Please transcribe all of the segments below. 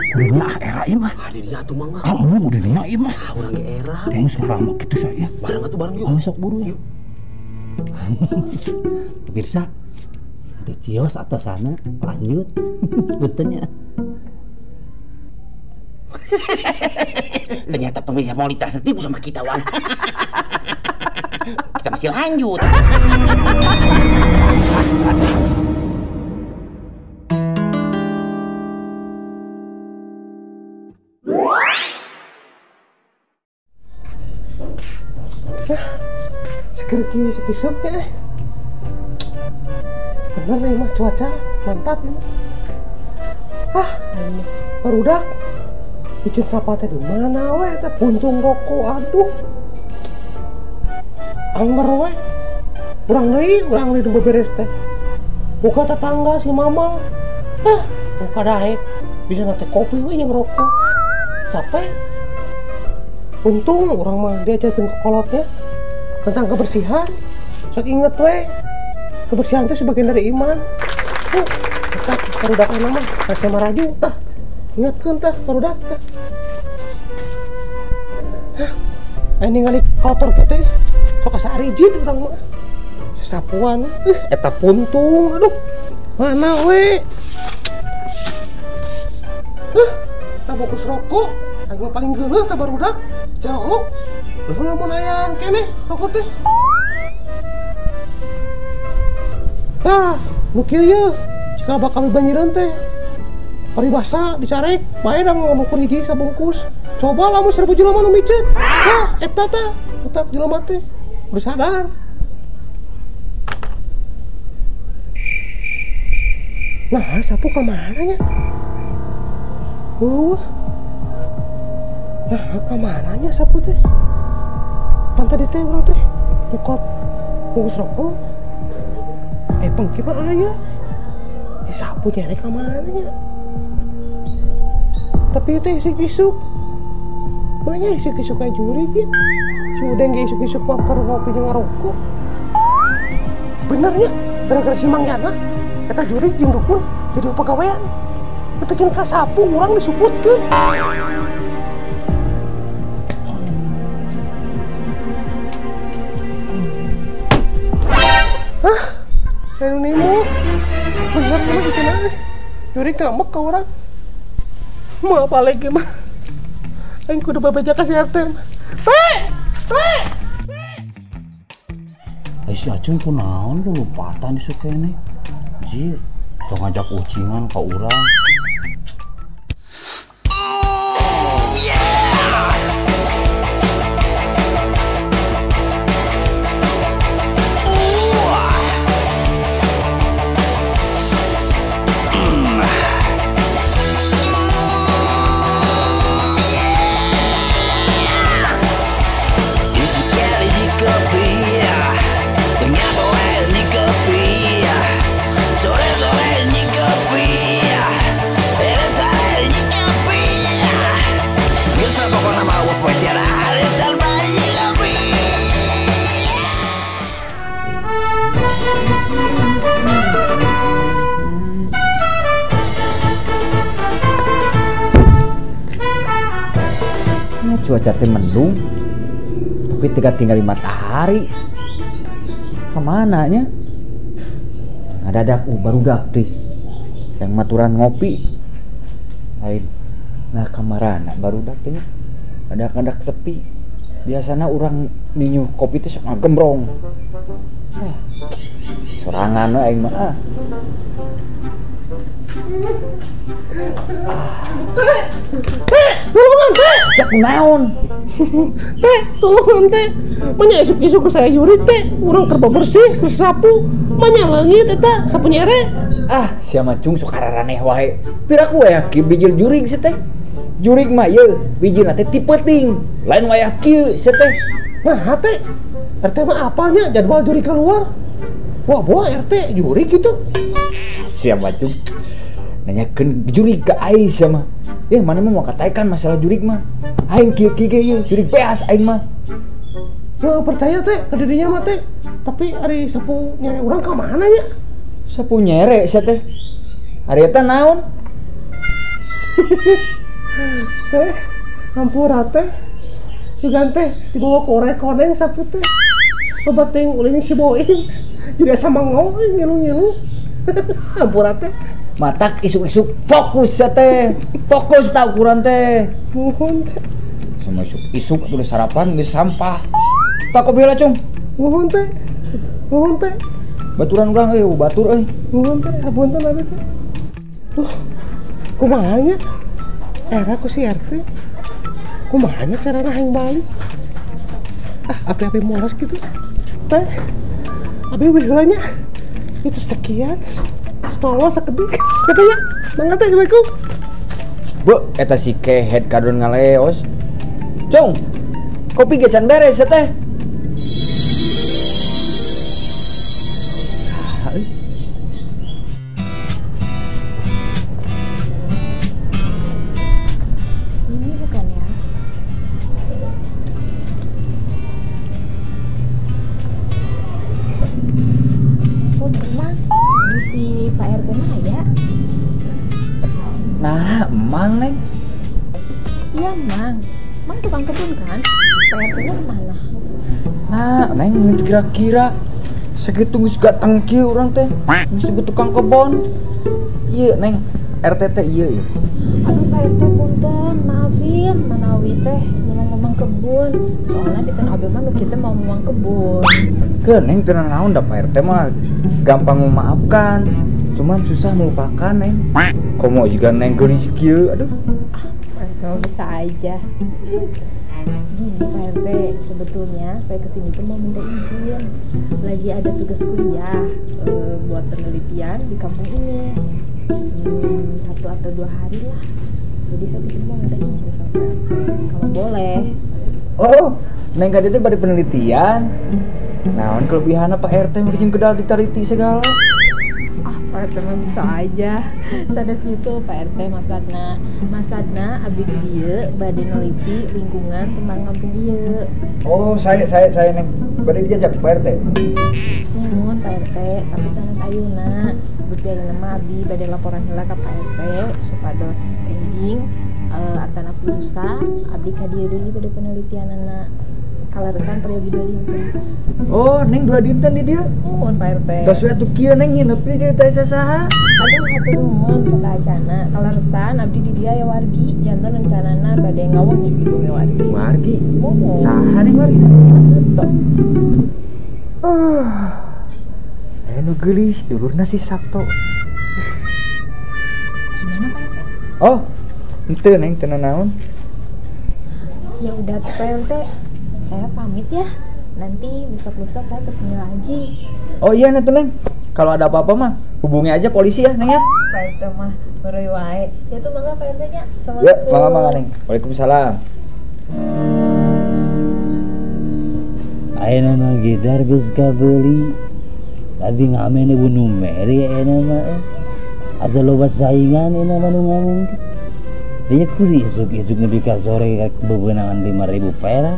Kudunya ah era ieu mah. Ah di dinya atuh mangga. Ah mun di dinya ieu mah. Ah urang ge era. Deng sekarang kitu saya. Bareng atuh bareng yuk. Ayo sok buru yuk. Pemirsa, di Cios atau sana lanjut puntennya. Ternyata pemirsa mau tertipu sama kita, Wan. Kita masih lanjut. Seger gini sepisuknya. Bener nih mah cuaca mantap ini. Ah, ini barudak bikin sapatnya di mana we teh puntung rokok aduh. Angger we. Urang deui nu beberes teh. Buka tetangga si Mamang. Ah, buka daek bisa nate kopi we jeung rokok. Capek. Untung urang mah diajarkeun ke kolotnya tentang kebersihan. Sok inget we, kebersihan itu sebagian dari iman. Tah barudak mah rasa maraju tah. Ingatkeun tah barudak tah. Hah, ini ningali kotor teh sok asa arijin urang mah. Sapuan, eta puntung, aduh. Mana we? Hah, tah bungkus rokok. Aing mah paling geuleuh tah barudak. Jarolok. Leuh lamun ayaan keneh rokok teh. Tah, nu kieu ye, jika bakal banjiran teh. Paribasa dicarek, bae da ngukur hiji sabungkus. Coba lamun 1000 jelema nu miceut. Tah, eta tah, otak jelema teh udah sadar. Nah, sapu ka mana nya? Nah, ka mana nya sapu teh? Pan tadi teh urang teh nyokot bungkus rokok. Pengki mah aya. Sapu nyere ka mana nya? Tapi teh isuk-isuk. Banyak isuk-isuk kayak jurig ya. Si Udeng ge isuk-isuk mah keur ngopi jeung ngarokok. Benernya gara-gara si Mang Yana eta jurig jeung dukun jadi pagawean. Nepikeun ka sapu urang disuputkeun. Hah? Anu nemo. Bener mah di sana. Jurig ngambek ka urang. Mau apa lagi mah? Aing kudu babeja ka si RT. Teh! Teh! Si Acung kunaon lu lompatan di sukene. Ji, tong ngajak ucingan ka urang. Cuaca teh mendung, tapi tinggal matahari. Kemana nya? Ngadadak barudak teh yang maturan ngopi. Lain nah kamarana barudak teh ada-ada sepi. Biasanya orang ninyu kopi teh sok ngagembrong. Sorangan we aing mah. Ah. Teh, teh, tulungan teh. Cek naon? Teh, tulungan teh. Manya isuk-isuk ke saya jurig teh, urang keur bersih, keur sapu, manya leungit eta sapu nyere. Ah, sia macung sok araraneh wae. Piraku wayah kieu bijil jurig sia teh. Jurig mah ieu bijilna teh ti peuting, lain wayah kieu sia teh. Nah, teh. RT mah apanya jadwal jurig keluar? Wah, boa RT jurig gitu. Sia macung. Nanyakeun jurig ka aing sia mah. Ya mana mah mau katakan masalah jurig mah. Aing kieu kieu ge ieu jurig beas aing mah. Nah, percaya teh ke dirinya mah teh. Tapi ari sapu nyere urang ka mana nya? Sapu nyere sia teh. Ari eta naon? Teh, hampura teh. Sugan teh dibawa korek koneng sapu teh. Loba teh ulin si Boing. Jadi asa mangong ngilu-ngilu. Hampura teh. Matak isuk-isuk fokus ya teh. Fokus ta ukuran teh. Muhun teh. Sama isuk-isuk tulis sarapan geus sampah. Tak kopi lah, Cung. Muhun teh. Muhun teh. Baturan urang euy, batur euy. Muhun teh, hapunten abi teh. Kumaha nya? Era ku si RT. Kumaha nya carana hayang balik? Ah, api-api moros gitu. Teh. Abi wih heula nya. Itu sekian. Tolong sakedik. Kitu nya. Mangga teh, Assalamualaikum. Bu, eta si kehed kadon ngaleos. Cung. Kopi ge can beres ya teh. Ini bukan ya? Oh, emang di Pak RT mah ya? Nah, emang Neng. Iya, Mang. Mang tukang kebun kan? Pak RT-nya kemana? Nah, Neng kira-kira segitu geus gateng kieu urang teh. Geus tukang kebon. Ieu Neng, RT teh ieu ieu. Aduh Pak RT punten, maafin manawi teh ngomong-ngomong kebun. Soalnya di tanah abdi mah nu kieu teh mau ngomong kebun. Ke Neng teu naon da Pak RT mah gampang memaafkan, cuman susah melupakan Neng. Komo juga Neng geulis kieu, aduh. Ah, Pak RT mah bisa aja. Gini Pak RT, sebetulnya saya kesini tuh mau minta izin. Lagi ada tugas kuliah buat penelitian di kampung ini. 1 atau 2 hari lah. Jadi saya kesini mau minta izin sama Pak RT, kalau boleh. Oh, Neng ka dieu teh bade penelitian. Naon kelebihanna Pak RT mungkin kedal ditaliti segala. Ah, Pak RT mah bisa aja. Sanes gitu Pak RT maksudna. Maksudna abdi di dieu bade neliti lingkungan tentang kampung ieu. Oh, saya Neng bade diajak Pak RT. Nuhun Pak RT, tapi sanes ayeuna. Beuki ayeuna mah abdi bade laporan heula ka Pak RT supados enjing artana pulsa abdi ka dieu deui bade penelitianana. Kaleresan peryogi 2 dinten. Oh, Neng 2 dinten di dieu? Nuhun Pak RT. Tos we atuh kieu Neng nginep di dieu teh saha? Aduh hatur nuhun sateuacanna. Kaleresan abdi di dieu aya wargi, janten rencanana bade ngawengi di bumi wargi. Wargi? Muhun. Saha Neng wargina? Mas Sabto. Aya nu geulis dulurna si Sabto. Gimana Pak RT? Oh, henteu Neng teu nanaon. Ya udah tuh Pak RT. Saya pamit ya, nanti besok lusa saya kesini lagi. Oh iya Neng, Neng. Kalau ada apa-apa mah hubungi aja polisi ya Neng ya. Pak RT mah baru wae. Ya tuh mangga Pak RT nya. Assalamualaikum. Ya, mangga mangga Neng. Waalaikumsalam. Ayeuna mah gitar geus kabeuli. Tapi ngamen ieu nu mere ayeuna mah. Asa loba saingan ayeuna mah nu ngamen. Dia kudu isuk-isuk nepi ka sore bebenangan 5.000 perak.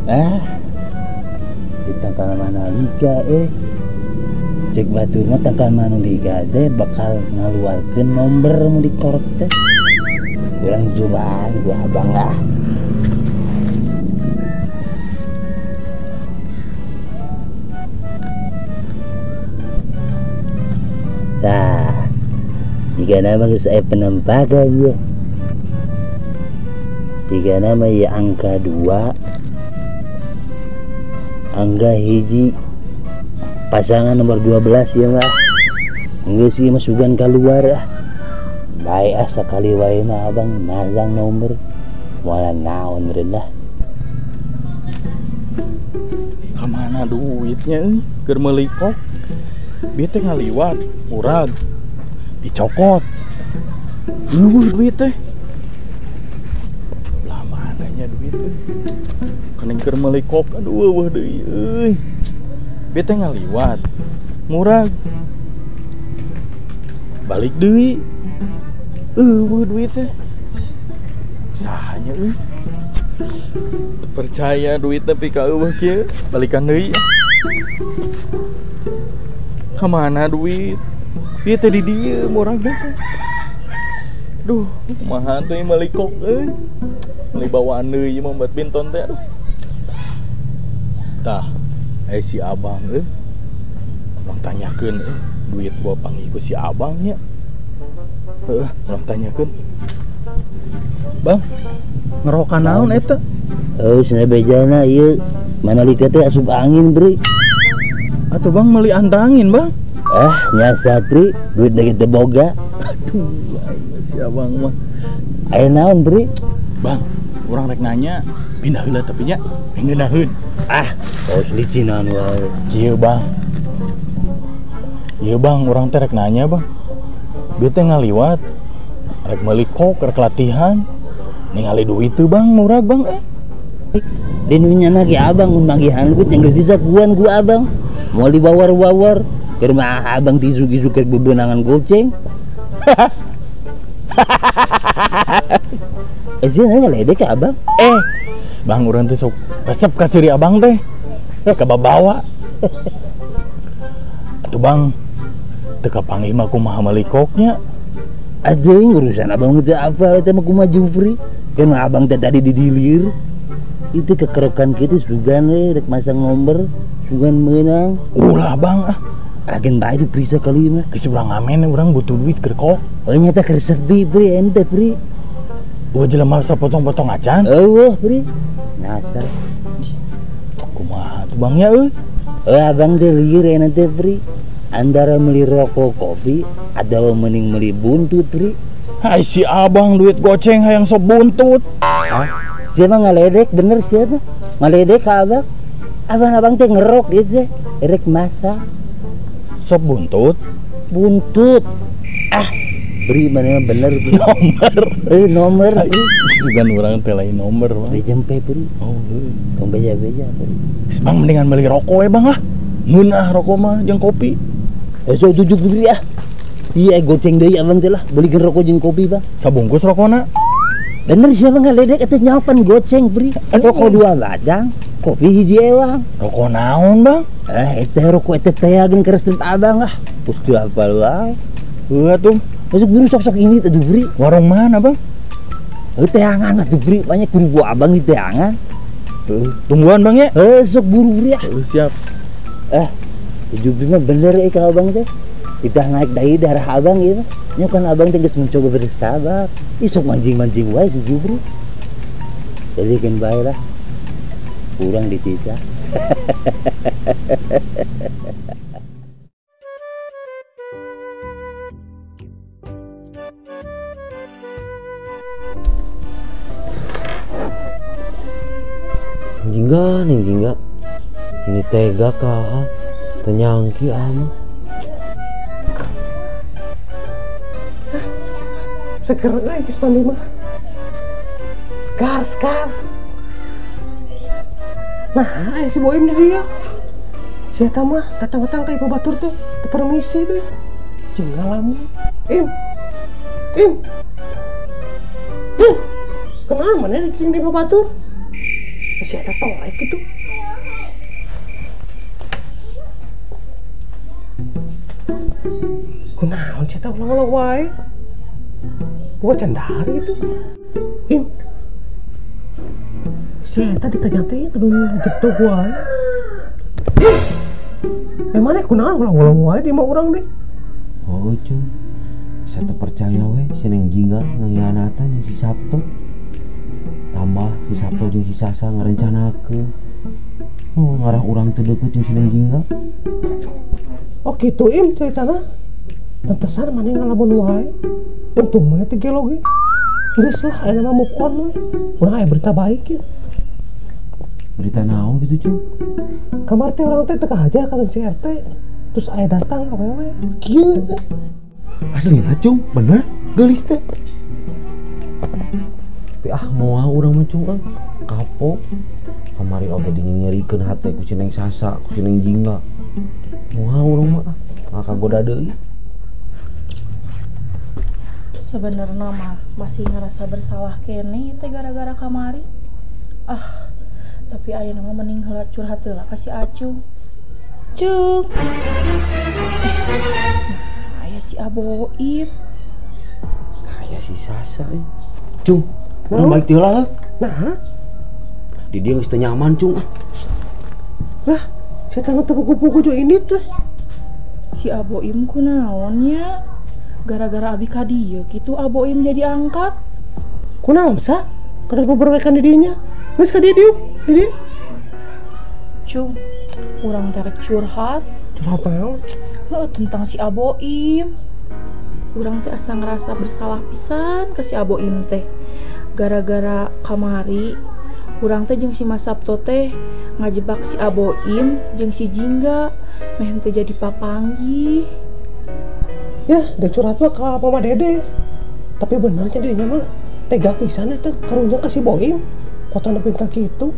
Ah, kita mana liga cek batur mah tangkal mana liga teh bakal ngaluarkeun nomor mu di korot teh. Urang cobaan gua abang lah. Tah, jika nama geus aya penampakan ya. Jika nama ya angka 2, angka 1, pasangan nomor 12 ya mah. Geus sih mah sugan keluar ah. Bae ah sakali wae mah abang masang nomor. Moal naon rendah. Kamana duitnya euy? Keur meuli kok. Bieu teh ngaliwat, murag. Dicokot. Eueuh duit teh. Lah mananya duit euy? Kening keur meuli kok, aduh eueuh deui euy. Bieu teh ngaliwat, murag. Balik deui. Eueuh duit teh. Sahanya euy. Percaya duit tapi ka eueuh kieu, balikan deui. Kamana duit? Ieu teh di dieu murag teh. Duh, kumaha tuh meuli kok euy. Meuli bawaan deui ieu mah badminton teh aduh. Tah, si abang euy. Urang tanyakeun euy, duit bawa panggih ku si abang nya. Heuh, urang tanyakeun. Bang, ngerokan naon eta? Heuh, cenah bejana ieu. Mana lika teh asup angin, Bri. Atuh Bang meuli antangin, Bang. Ah, nyasa, Bri, duit lagi teu boga. Aduh, si abang mah. Aya naon, Bri? Bang, urang rek nanya, pindah heula tapi nya ngeunaheun. Ah, tos licinan wae. Kieu, Bang. Ieu Bang, urang teh rek nanya, Bang. Duit teh ngaliwat. Rek meuli kok, rek latihan. Ningali duit teu, Bang, murah, Bang eh. Di nu nyana ge abang mun manggihan duit yang geus disakuan ku abang. Moal dibawar-wawar. Keur mah abang tisu-tisu keur bebenangan goceng. Sih nanya ledek ka abang. Eh, Bang urang teh sok resep ka seuri abang teh. Kababawa. Atuh Bang, teu kapanggih mah kumaha meuli koknya. Aduh, urusan abang teh apa eta mah kumaha Jupri. Kan abang teh tadi didilir. Itu kekerokan kita sugan we rek masang nomor, sugan meunang. Ulah Bang ah. Agen bae diperiksa kali mah. Geus urang ngamen urang butuh duit keur kok. Oh nyata keur sepi Bri ente Bri. Eueuh jelema sapotong-potong acan. Eueuh Bri. Nyata. Kumaha tuh Bang nya euy? Abang teh lieur ente Bri. Antara beli rokok kopi atau mending beli buntut Bri. Hai si abang duit goceng hayang sok buntut. Hah? Siapa ngaledek bener siapa? Ngaledek ka abang? Abang-abang teh ngerok gitu teh. Erek masak. Sop buntut? Buntut. Ah, Bri mana bener Bri. Nomor. Nomor Bri. Bukan orang teh lain nomor, Bang. Beli jempe Bri. Oh, heuh. Tong beja-beja Bri. Bang mendingan beli rokok we Bang lah. Ngeunah rokok mah jeung kopi. Sok tujuk Bri ah. Iya goceng deui abang teh lah, belikeun rokok jeung kopi Bang. Sabungkus rokona. Bener siapa ngaledek eta nyapan goceng Bri. Rokok 2 batang, kopi hiji ewang. Rokok naon Bang? Eta rokok eta teh geun keresep abang ah. Terus teu hafal wae. Heuh atuh. Masuk buru sok-sok ini teh Bri. Warung mana Bang? Heuh teangan atuh Bri, banyak guru gua abang di teangan. Heuh, tungguan Bang ya. Heuh sok buru Bri ah. Heuh siap. Jupri mah bener ka abang teh. Kita naik dari darah abang ieu mah. Nya kan abang teh geus mencoba bersabar. Ih sok mancing-mancing wae si Jupri. Jadi keun bae lah. Kurang dititah. Jingga nih jingga. Ini tega ka tenyangki ama. Seger euy geus mandi mah. Segar, segar. Nah, aya si Boim di dia. Si eta mah datang-datang ka ibu batur teh, teu permisi deh. Jeung ngalamun. Im. Im. Im. Kenapa mana dicing di batur? Si eta torek gitu. Kunaon si eta ulang-ulang wae. Gua candari itu. Im. Si eta ditanya teh kudu jedog wae. Mana kunaon ulang-ulang wae di mah urang deh. Oh, cung. Saya teu percaya we si Neng Jingga nganghianatan jeung si Sabto. Tambah si Sabto jeung si Sasa ngarencanakeun. Oh, ngarah urang teu deukeut jeung si Neng Jingga. Oh gitu Im ceritana. Pantesan mana ngalamun wae. Untung mana teh gelo ge. Geus lah aya mah move on we. Urang aya berita baik ya. Berita naon gitu, Cung? Kamar teh urang teh teu kahaja ka si RT. Terus aya datang awewe. Kieu. Aslina, Cung, bener geulis teh. Tapi ah moal urang mah, Cung, ah. Kapok. Kamari oge dinyerikeun hate ku si Neng Sasa, ku si Neng Jingga. Moal urang mah ah, kagoda deui. Sebenarnya mah masih ngerasa bersalah kene teh gara-gara kamari. Ah, tapi ayeuna mah mending heula curhat heula ka si Acung. Cung. Nah, aya si Aboib. Aya si Sasa eh. Cung, urang balik ti heula. Nah, di dia geus teu nyaman, Cung. Lah, saya teh pugu-pugu jeung ini tuh. Si Aboim kunaon nya? Gara-gara abi ka dieu kitu Aboim jadi angkat. Kunaon sa? Kada beberekan di dinya. Geus ka dieu diuk, di dieu. Cung, urang teh rek curhat. Curhat naon? Heuh, tentang si Aboim. Urang teh asa ngerasa bersalah pisan ke si Aboim teh. Gara-gara kamari urang teh jeung si Mas Sabto teh ngajebak si Aboim jeung si Jingga meh teh jadi papanggih. Ya, dek curhat mah ka Mama Dede. Tapi benernya dirinya mah tega pisan eta karunya ka si Boim. Kota nepi ka kitu.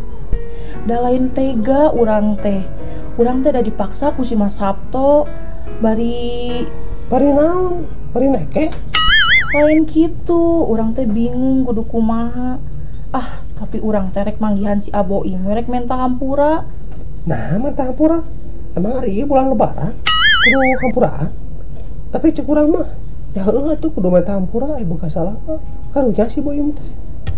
Da lain tega urang teh. Urang teh da dipaksa ku si Mas Sabto bari bari naon? Bari neke? Lain kitu, urang teh bingung kudu kumaha. Ah, tapi urang teh rek manggihan si Aboim, rek menta hampura. Nah, menta hampura. Emang hari ieu bulan lebaran kudu hampuraan. Tapi cek urang mah, ya heueuh atuh kudu menta hampura, ieu boga salah mah. Karunya si Boim teh.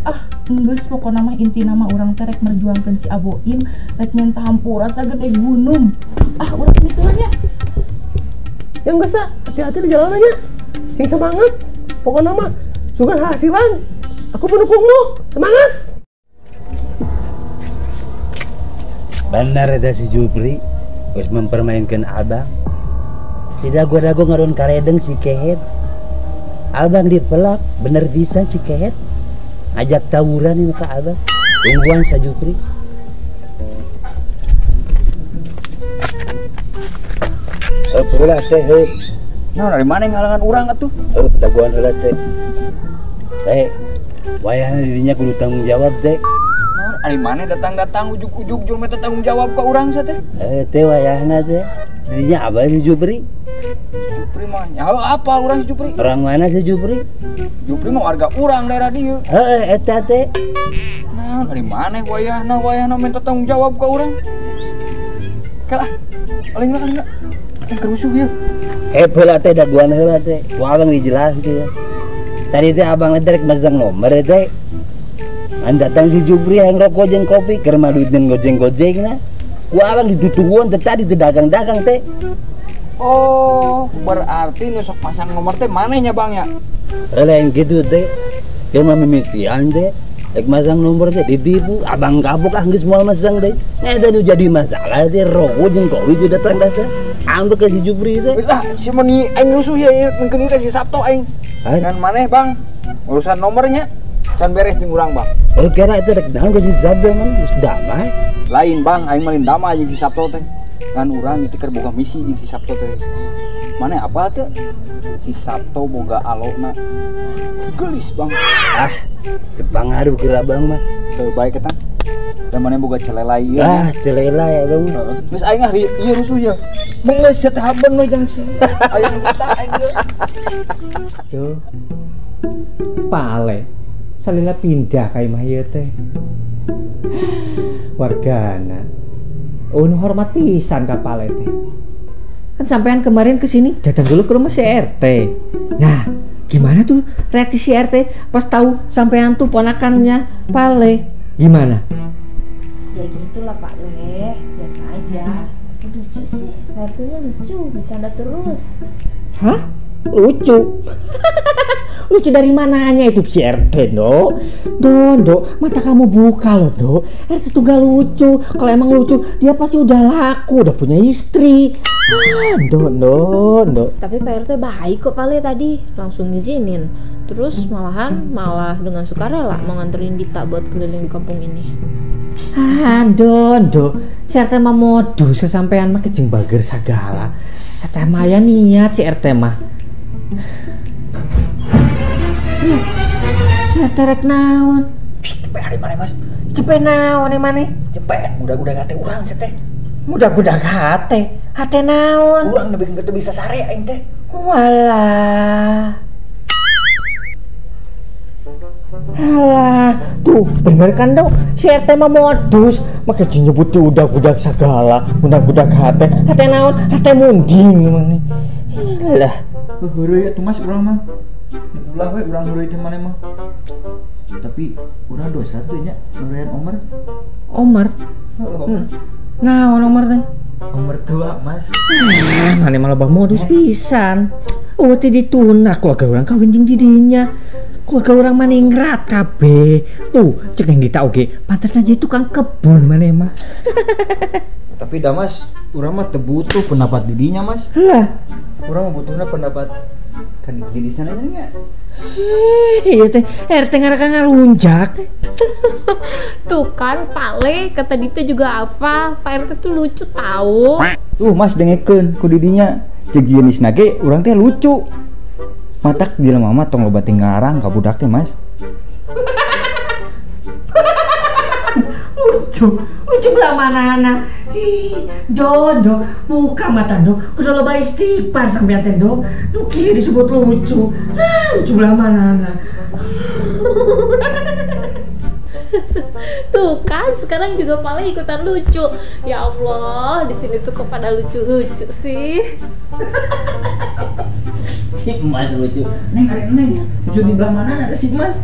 Ah, geus pokona mah intina mah urang teh rek merjuangkeun si Aboim, rek menta hampura sagede gunung. Terus ah urang kitu nya. Yang geus ah, hati-hati di jalan aja. Sing semangat. Pokoknya mah sugan hasilan. Aku mendukungmu. Semangat. Benar ada si Jupri geus mempermainkan abang. Tidak dago-dago ngaron kaledeng si Kehet. Abang dipelak, bener bisa si Kehet. Ajak tawuran ini ke abang. Tungguan sa Jupri. Oh, pula teh. Nah, dari mana yang ngalangan urang atuh? Oh, dagoan heula teh. Teh, wayahna dirinya kudu tanggung jawab teh. Nah, dari mana datang-datang ujug-ujug jelema teh tanggung jawab ka urang sa teh? Teh wayahna teh. Dirinya apa si Jupri? Jupri mah nyaho apa urang si Jupri? Orang mana si Jupri? Jupri mah warga urang daerah dieu. Heeh, eta teh. Nah, dari mana wayahna minta tanggung jawab ka urang? Oke lah. Aling lah, aling lah. Kerusuh ya. Heula teh daguan heula teh. Ku abang dijelaskeun. Tadi teh abang teh rek masang nomor teh. An datang si Jupri yang rokok jeung kopi keur mah duit gojeng-gojengna. Ku abang ditutungguan teh tadi teh dagang-dagang teh. Oh, berarti nu sok pasang nomor teh maneh nya Bang ya? Lain kitu teh. Keur mah mimitian teh. Rek masang nomor teh ditipu, abang kapok ah geus moal masang teh. Eta nu jadi masalah teh rokok jeung kopi teh datang teh. Ambek ke si Jupri teh. Geus ah, si meuni aing rusuh ya, mungkin ieu si Sabto aing. Kan maneh Bang, urusan nomornya can beres jeung urang Bang. Oh, kira eta rek naon ke si Sabto mah geus damai. Lain Bang, aing mah lain damai jeung si Sabto teh. Kan urang itu keur boga misi jeung si Sabto teh. Maneh apa teh? Si Sabto boga alona. Geulis Bang. Ah, teu pangaruh keur abang mah. Teu bae eta. Da maneh boga celelai ieu. Ah, celelai abang mah. Geus aing ah ieu rusuh ieu. Mung geus teh haben we jeung si. Aing buta aing ieu. Duh. Pale. Salila pindah ka imah ieu teh. Wargana. Oh, nu hormat pisan ka Pale teh. Kan sampean kemarin kesini datang dulu ke rumah si RT. Nah, gimana tuh reaksi si RT pas tahu sampean tuh ponakannya Pale? Gimana? Ya gitulah Pak Le, biasa aja. Tapi lucu sih, Pak RT-nya lucu, bercanda terus. Hah? Lucu? Lucu dari mananya itu si RT, Dok? Dok, mata kamu buka loh, Dok. RT tuh gak lucu. Kalau emang lucu, dia pasti udah laku, udah punya istri. Ah, Dok. Tapi Pak RT baik kok Pak Le tadi, langsung ngizinin. Terus malahan malah dengan sukarela mau nganterin Dita buat keliling di kampung ini. Ah, Dok. Si RT mah modus kesampean mah kejeng bager sagala. RT mah ya niat si RT mah. Si RT rek naon? Cepet hari mana Mas? Cepet naon maneh? Cepet mudah-mudahan hate urang sih teh. Mudah-mudahan hate. Hate naon? Urang nebi teu bisa sare aing teh. Walah. Alah, tuh bener kan Dok? Si RT mah modus, make nyebut udag-udag sagala, udag-udag hate, hate naon? Hate munding maneh. Lah, Heureuy atuh Mas urang mah. Ulah we urang heureuy teh maneh mah. Tapi urang dosa teh nya ngeurean Omar. Omar? Heeh. Naon Omar teh? Omar tua, Mas. Maneh mah loba modus pisan. Oh teh dituna keluarga urang kawin jeung didinya. Keluarga urang maningrat kabeh. Tuh, cek yang dita oge, pantasna jadi tukang kebun maneh mah. Tapi dah Mas, urang mah teu butuh pendapat didinya, Mas. Lah, urang mah butuhna pendapat kan di sana nya. Iya teh, RT ngaraka ngalunjak. Tuh kan Pak Le, kata Dita juga apa? Pak RT tuh lucu tahu. Tuh Mas dengekeun ku didinya. Jeung jenisna ge urang teh lucu. Matak jelema mah tong loba tinggarang ka budak teh, Mas. Lucu, lucu belah mana-mana. Di, do, buka mata do, kudu loba istighfar sampean teh do. Nu kieu disebut lucu. Ah, lucu belah mana-mana. Tuh kan, sekarang juga paling ikutan lucu. Ya Allah, di sini tuh kok pada lucu-lucu sih. Si Mas lucu. Neng, ada neng. Lucu di belah mana ada si Mas.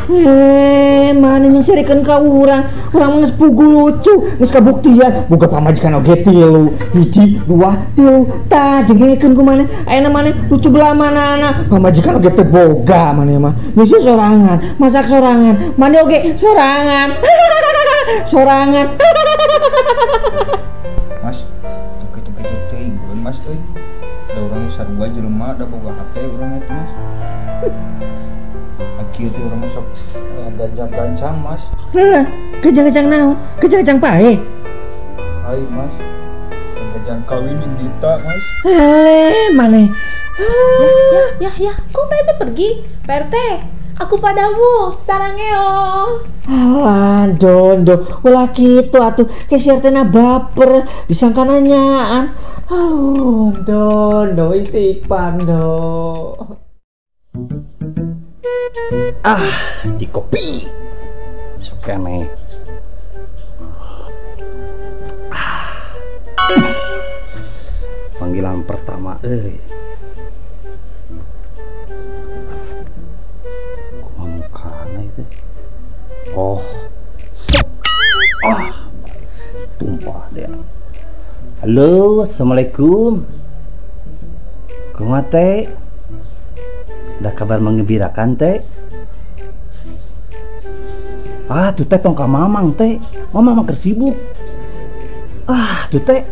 Mana yang serikeun ka urang? Urang mah geus pugu lucu, geus kabuktian boga pamajikan oge 3, 1, 2, 3. Tah dengekeun ku maneh. Ayeuna maneh lucu belah manana? Pamajikan oge teu boga maneh mah. Nyusu sorangan, masak sorangan, mandi oge sorangan. Sorangan. Mas, kitu-kitu teuing Mas euy. Da urang sarua jelema da boga hate urang eta Mas. Kieu teh urang sok gancang-gancang Mas. Heuh, gancang-gancang naon? Gancang-gancang pae. Ai Mas. Gancang kawin jeung Dita Mas. Eleh, maneh. Ya, ya, ya, kok Pak RT pergi? Pak RT, aku padamu, sarangeo. Alah, dondo, ulah kitu atuh. Ke si RT na baper, disangka nanyaan. Aduh, dondo istighfar do. Ah, di kopi. Suka nih. Ah. Panggilan pertama, euy. Kumaha mukana itu? Oh. Sep. Ah. Tumpah dia. Halo, assalamualaikum. Kumaha teh? Ada kabar mengembirakan teh? Ah, tuh teh tong ka mamang teh. Mamang mah keur sibuk. Ah, tuh teh.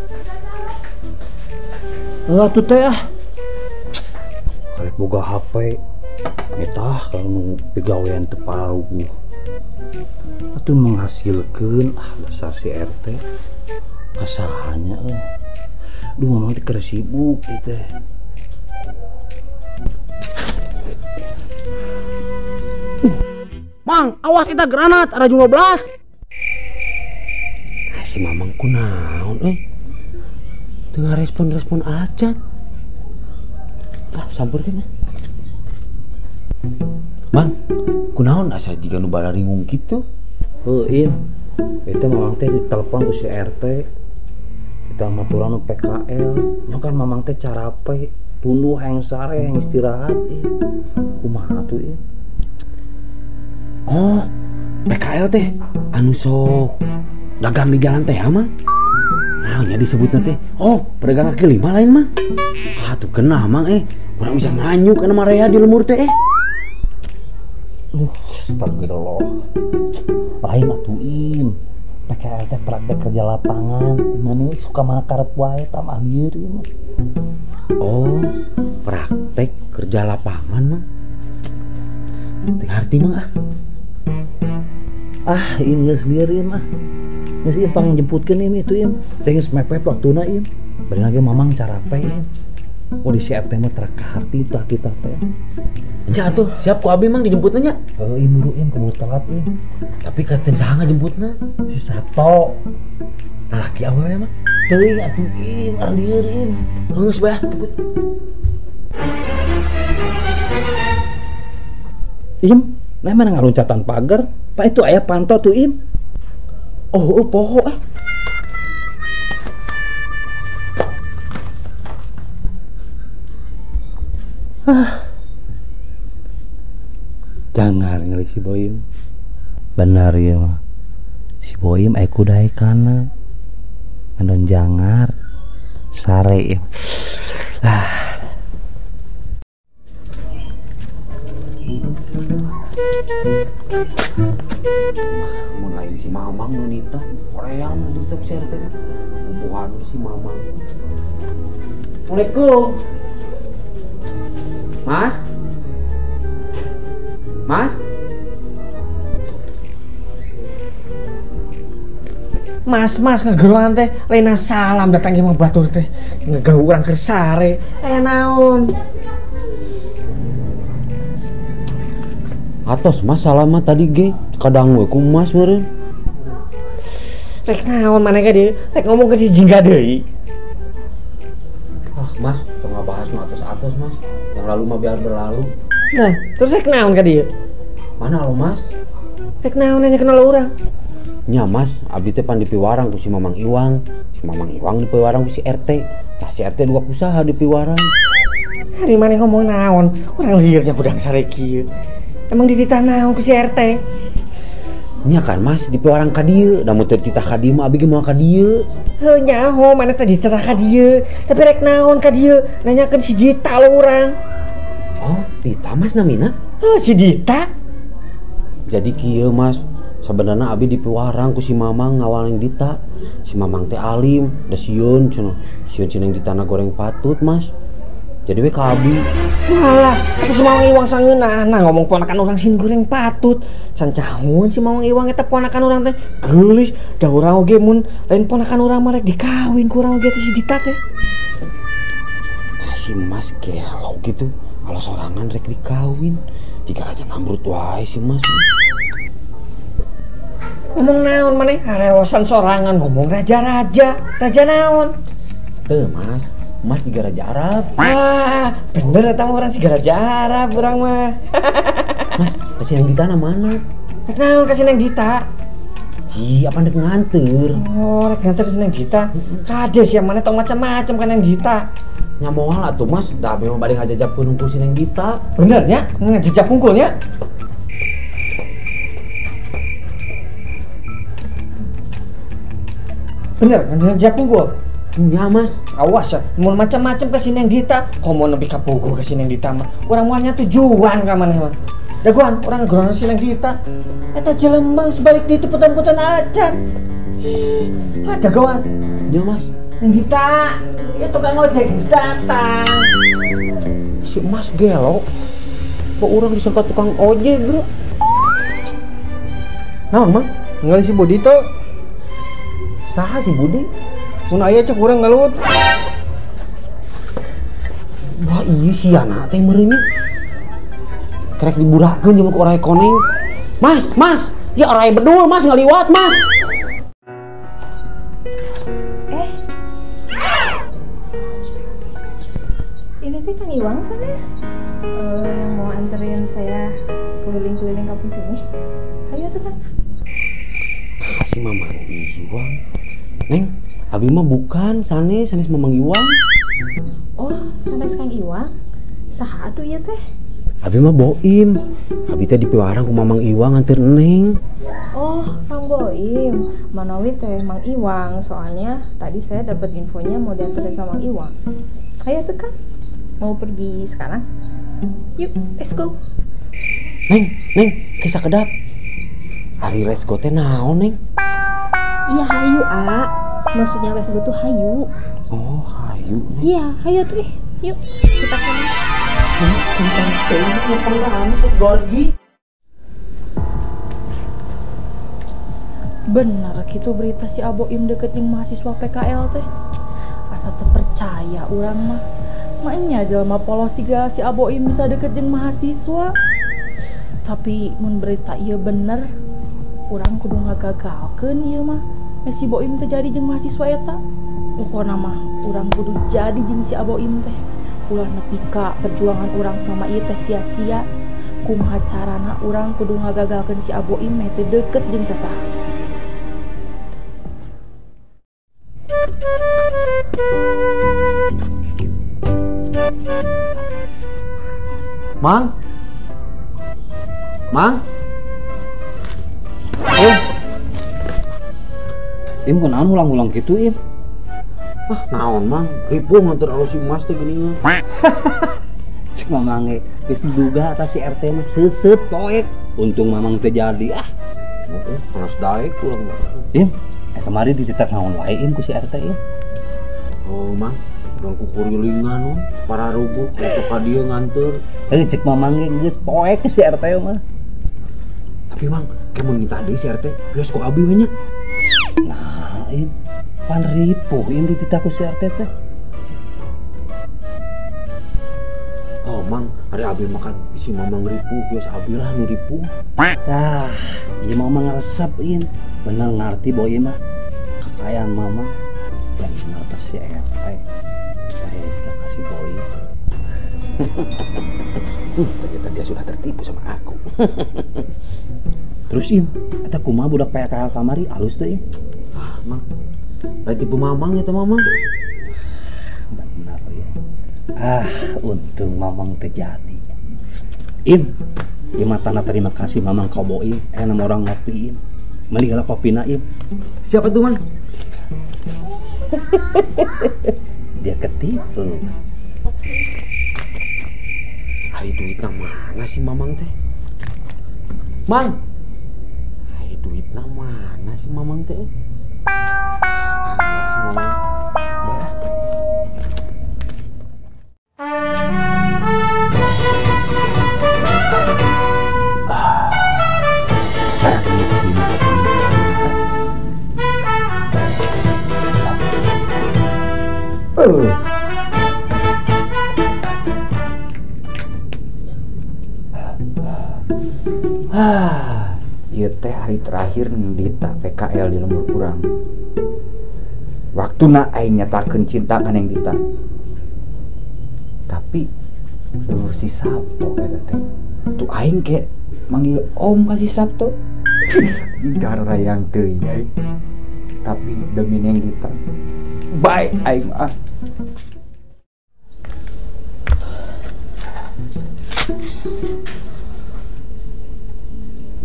Ah, tuh teh ah. Karek boga HP. Eta kalau nu pigawean teu paruguh. Atuh menghasilkeun ah dasar si RT. Kasahannya euy. Duh, mamang teh keur sibuk ieu teh. Mang, awas kita granat, ada 15. Ah, si Mamang kunaon euy. Teu ngarespon-respon aja. Ah, sampeurkeun. Mang, kunaon asa jiga nu balaringung kitu? Heuh, Im. Eta Mamang teh ditelepon ku si RT. Kita maturan nu PKL. Nya kan Mamang teh carape, tunduh hayang sare, hayang istirahat ih. Kumaha tuh ih? Oh, PKL teh anu sok dagang di jalan teh mah. Nah, nya disebutna teh. Oh, pedagang kaki lima lain mah. Ah, tuh kena mang urang bisa nganyuk kana marea di lemur teh. Astagfirullah. Lain atuh Im. PKL teh praktek kerja lapangan. Mana suka mana karep wae tam amir ieu. Oh, praktek kerja lapangan mah. Teu ngarti mah ah. Ah, Im geus lieur Im ah. Geus Im pangjemputkeun Im itu Im. Teh geus mepet waktuna Im. Bari lagi Mamang carape Im. Oh di si RT mah terak harti tah kita teh. Nya atuh, siap ku abi Mang dijemputna nya. Heuh, Im buru Im keburu telat Im. Tapi katen saha ngajemputna? Si Sabto. Lalaki awewe mah. Teuing atuh Im, ah lieur Im. Geus bae jemput. Im, nah mana ngaloncatan pagar? Pak itu aya pantau tuh Im. Oh, oh poho ah. Ah. Jangan ngelik si Boim. Benar ya mah. Si Boim aya kudaekana. Andon jangar. Sare ya. Ah. Mun lain si Mamang nu nitah, hoream nu ditah si RT. Bubuhan si Mamang. Assalamualaikum. Mas? Mas? Mas, mas ngegeroan teh, lain salam datang ke mah batur teh. Ngegau urang keur sare. Aya naon? Atos mas salam mah tadi ge, kadang we ku mas meureun. Rek naon maneh ka dieu? Rek ngomong ke si Jingga deui. Ah mas, tong ngabahas nu atos-atos mas. Yang lalu mah biar berlalu. Nah, terus rek naon ka dieu? Mana lo mas? Rek naon nanya kenal urang? Nya mas, abdi teh pan dipiwarang ku si Mamang Iwang. Si Mamang Iwang dipiwarang ku si RT. Tah si RT dua kusaha dipiwarang. Hari mana ngomong naon? Urang liurnya budang sare kieu. Emang dititah naon ku si RT? Nya kan mas, dipiwarang ka dieu. Da mun teu dititah ka dieu mah abdi ge moal ka dieu. Heuh nyaho mana teh dititah ka dieu. Tapi rek naon ka dieu? Nanyakeun si Dita lo urang. Oh, Dita mas namina? Heuh si Dita. Jadi kieu mas, sebenarnya abi dipiwarang ku si Mamang ngawal yang Dita. Si Mamang teh alim, da sieun cenah. Sieun cenah Dita na goreng patut mas. Jadi we ka abi. Malah, kata si Mamang Iwang sangeunahna ngomong ponakan urang sin goreng patut. Can cahun si Mamang Iwang eta ponakan urang teh geulis, da urang oge mun lain ponakan urang mah rek dikawin ku urang oge teh si Dita teh. Nah, si Mas gelo gitu. Kalau sorangan rek dikawin, jika aja ngambrut wae si Mas. Ngomong naon maneh harewosan sorangan ngomong raja-raja, raja naon? Teu Mas, Mas juga raja Arab. Ah, bener eta mah urang siga raja Arab urang mah. Mas, kasih yang Dita na mana? Rek naon kasih Neng Dita? Ih, apa rek nganter? Oh, rek nganter si Neng Dita. Kade sia maneh tong macam-macam ka Neng Dita. Nya moal atuh Mas, da abi mah bade ngajajapkeun hungkul si Neng Dita. Bener nya, ngajajap hungkulnya? Bener, ngajajap hungkul. Nya Mas, awas ya, mun macam-macam ke si Neng Dita, komo nepi ka bogo ke si Neng Dita mah. Urang moal nya tujuan ka maneh mah. Dagoan, urang ngegorona si Neng Dita. Eta jelema sebalik ditu putan-putan acan. Ah, dagoan. Nya Mas. Neng Dita, ya tukang ojek geus datang. Si Mas gelo. Kok urang disangka tukang ojek, Bro? Naon, Mang? Ngali si Budi teh. Saha si Budi? Mun aya cek urang ngalut. Wah, iya si anak teh meureunnya. Kerek diburakeun jeung ku orai koneng. Mas, Mas, ya orai bedul, Mas ngaliwat, Mas. Ini teh Kang Iwang sanes yang mau anterin saya keliling-keliling kampung sini. Ayo tuh Kang. Ah, si Mamang Iwang. Neng, abi mah bukan sanes, sanes Mamang Iwang. Oh, sanes Kang Iwang. Saha atuh ieu teh? Abi mah Boim. Abi teh dipiwarang ku Mamang Iwang nganter Neng. Oh, Kang Boim. Manawi teh Mang Iwang, soalnya tadi saya dapat infonya mau dianterin sama Mang Iwang. Ayo tuh Kang. Mau pergi sekarang? Yuk, let's go. Neng, Neng, kisah kedap. Ari let's go teh naon, Neng? Iya, hayu, A. Maksudnya let's go tuh hayu. Oh, hayu. Iya, hayu tuh. Yuk, kita ke. Bener gitu berita si Aboim deket jeung mahasiswa PKL teh. Asa teu percaya urang mah. Maknya jelema polos siga si Aboim bisa deket jeung mahasiswa. Tapi mun berita ieu bener, urang kudu ngagagalkeun ieu mah. Meh si Boim teh jadi jeung mahasiswa eta. Pokona mah urang kudu jadi jeung si Aboim teh. Ulah nepi ka perjuangan urang selama ieu teh sia-sia. Kumaha carana urang kudu ngagagalkeun si Aboim meh teu deket jeung sasaha. Mang. Mang. Im kunaon ulang-ulang gitu Im? Ah, naon Mang, ripuh nganter alo si Mas teh geuningan. Cek Mamang ge geus duga eta si RT mah seuseut poek. Untung Mamang teu jadi ah. Heeh, panas daek urang mah. Im, kemarin dititah naon wae Im ku si RT Im? Oh, Mang, urang kukurilingan we, para rubuh ka ka dieu nganter. Heuh, cek Mamang ge geus poek si RT mah. Tapi Mang, ke mun nitah deui si RT, geus ku abi we nya. Nah, Im, pan ripuh Im dititah ku si RT teh. Oh, Mang, ari abi makan si Mamang ripuh, biasa abi lah nu ripuh. Tah, ieu Mamang resep Im. Bener ngarti boy mah. Kekayaan Mamang bener teh si RT. Saya kasih boy. Ternyata dia sudah tertipu sama aku. Terus Im, eta kumaha budak PKL kamari alus teh Im? Ah, Mang. Lain tipu Mamang eta Mamang. Bener ya. Ah, untung Mamang teu jadi. Im, ieu mah tanda terima kasih Mamang ka Boim, nama orang ngopi Im. Meuli heula kopina Im. Siapa tuh, Mang? Dia ketipu. Ari duitna mana sih Mamang teh? Mang. Ari duitna mana sih Mamang teh? Ah, Mamang. Ah, ieu teh hari terakhir Dita PKL di lembur kurang. Waktuna aing nyatakeun cinta ka Neng Dita. Tapi dulur si Sabto eta teh. Tuh aing ke manggil om ka si Sabto. Garayang teuing aing. Tapi demi Neng Dita. Baik aing ah.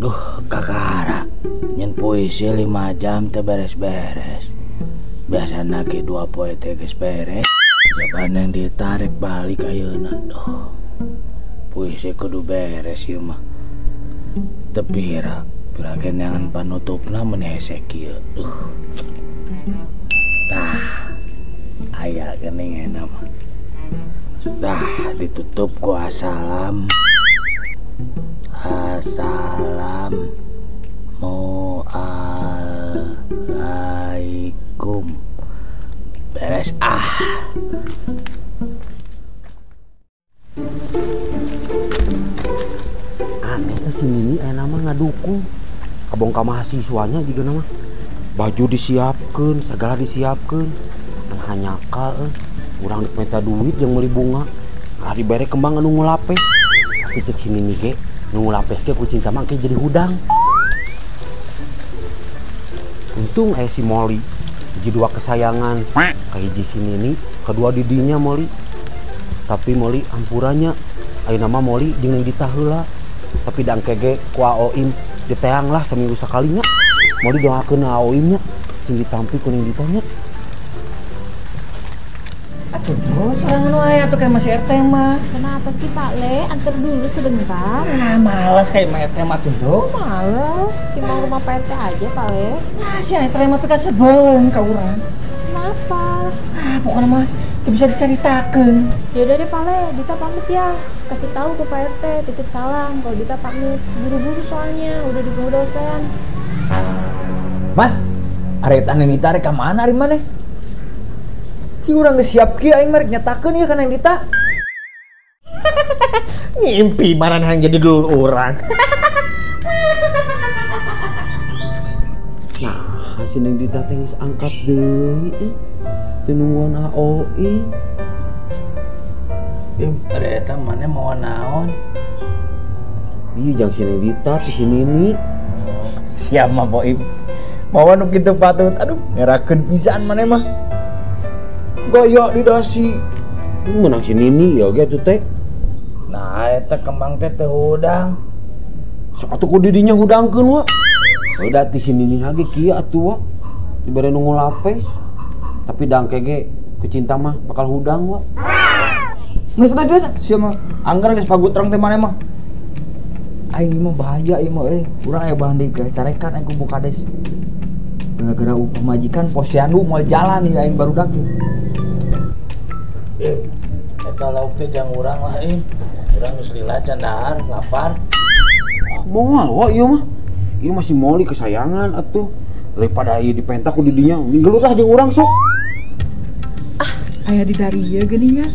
Duh, kakara nyen puisi 5 jam teh beres-beres. Biasana ge 2 poe teh geus beres. Jaban yang ditarik balik ayeuna. Duh. Puisi kudu beres ieu mah. Teu pira, pira neangan panutupna mun hese kieu. Duh. Tah, aya geuning eta mah. Tah, ditutup ku assalam. Assalamualaikum. Beres ah. Aneh teh si Nini aya nama ngadukung. Kabong ka mahasiswanya juga nama. Baju disiapkeun, segala disiapkeun. Kan hanyakal urang dek meta duit jeung meuli bunga. Lah dibere kembang anu ngulapeh. Tapi cek si Nini ge nu ngulapeh ge ku cinta mah jadi hudang. Untung aya si Molly, hiji dua kesayangan, kahiji si Nini, kedua didinya Molly. Tapi Molly ampurannya, ayeuna mah Molly jeung Neng Dita heula. Tapi da engke ge ku Aoim diteang lah seminggu sakalinya. Molly doakeun Aoim nya, cing ditampi ku Neng Dita nya. Atuh do sorangan wae atuh kayak masih RT mah. Kenapa sih Pak Le? Antar dulu sebentar. Nah, males kayak mah RT mah tuh do. Males, timbang rumah Pak RT aja Pak Le. Nah, si RT mah pika sebelen ka urang. Kenapa? Ah, pokoknya mah teu bisa dicaritakeun. Ya udah deh Pak Le, Dita pamit ya. Kasih tahu ke Pak RT, titip salam kalau Dita pamit. Buru-buru soalnya, udah ditunggu dosen. Mas, arek Neng Dita rek ka mana ari maneh? Ki urang geus siap kieu aing mah rek nyatakeun ieu ka Neng Dita. Ngimpi maranehang jadi dulur urang. Nah, si Neng Dita teh geus angkat deui teu nungguan AOI. Im, ari eta maneh mawa naon? Ieu jang si Neng Dita teh si Nini. Siap mah Boim. Mawa nu kitu patut. Aduh, ngerakeun pisan maneh mah. Gaya di dasi. Menang si Nini ya ge atuh teh. Nah, eta kembang teh teu hudang. Sok atuh ku didinya hudangkeun wa. Udah di sini lagi kieu atuh wa. Dibere nu ngulapes. Tapi dangke ge ku cinta mah bakal hudang wa. Geus geus geus, sia mah anggar geus pagutrang teh maneh mah. Aing mah bahaya ieu mah euy. Urang aya bahan deui carekan aing ku Bu Kades. Gara-gara pamajikan posyandu moal jalan ieu aing barudak ieu. Eta lauk teh jang urang lah im. Urang geus lila can dahar, lapar. Oh, moal wa ieu mah. Ieu masih Moli kesayangan atuh. Daripada ieu dipentak ku didinya, gelut lah jeung urang sok. Ah, aya di dari ieu geuningan.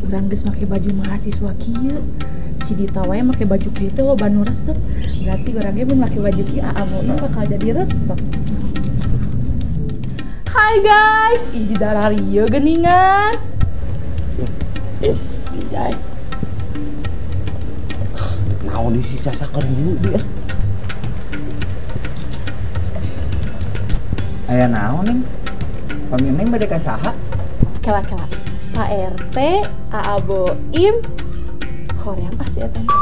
Urang geus make baju mahasiswa kieu. Si Dita wae make baju kieu teh loba nu resep. Berarti urang ge mun make baju kieu Aa Boim bakal jadi resep. Hai guys, ih di darah ieu geuningan. Jai. Naon di sisa sakar dulu dia. Aya naon neng? Pami neng bade ka saha? Kela-kela. Pak RT, Aa Boim, hoream pasti eta teh.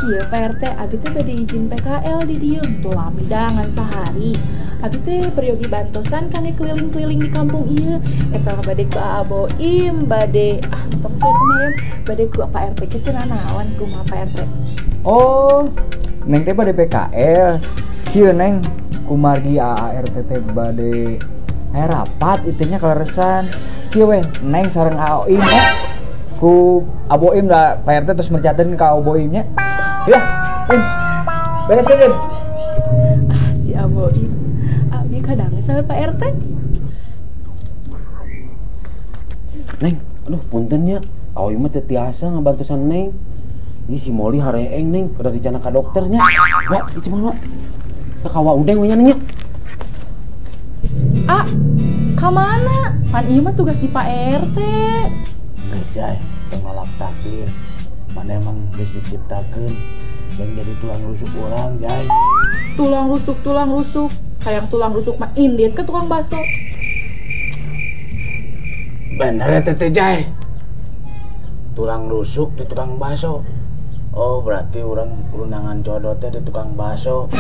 Kieu Pak RT, abi teh bade izin PKL di dieu tuh lami dangan sehari. Abi teh peryogi bantosan kangge keliling-keliling di kampung ieu. Eta mah bade ku Aa Boim, bade ah tong saya kemarin bade ku Pak RT ge cenah naon kumaha Pak RT. Oh, neng teh bade PKL. Kieu neng kumargi AART teh bade aya rapat itunya kaleresan. Kieu weh neng sareng AOIM nya. Ku Aboim lah Pak RT terus mercatin ka Aboim nya. Ya, Im. Beresin, Im. Ah, si Aboim. Abi kadang saur Pak RT. Neng, aduh punten nya. Aoi mah teu tiasa ngabantosan neng. Ini si Moli hareeng neng, kudu dicana ka dokternya. Wah, ieu cuman wa. Ka wa udeng we nya neng nya. Ah, ka mana? Pan ieu mah tugas di Pak RT. Geus Jai, teu nolak takdir. Mana emang geus diciptakeun yang jadi tulang rusuk urang, Jai. Tulang rusuk, tulang rusuk. Hayang tulang rusuk mah indit ke tukang bakso. Bener ya Teteh Jai. Tulang rusuk di tukang bakso. Oh, berarti orang undangan jodoh teh di tukang bakso.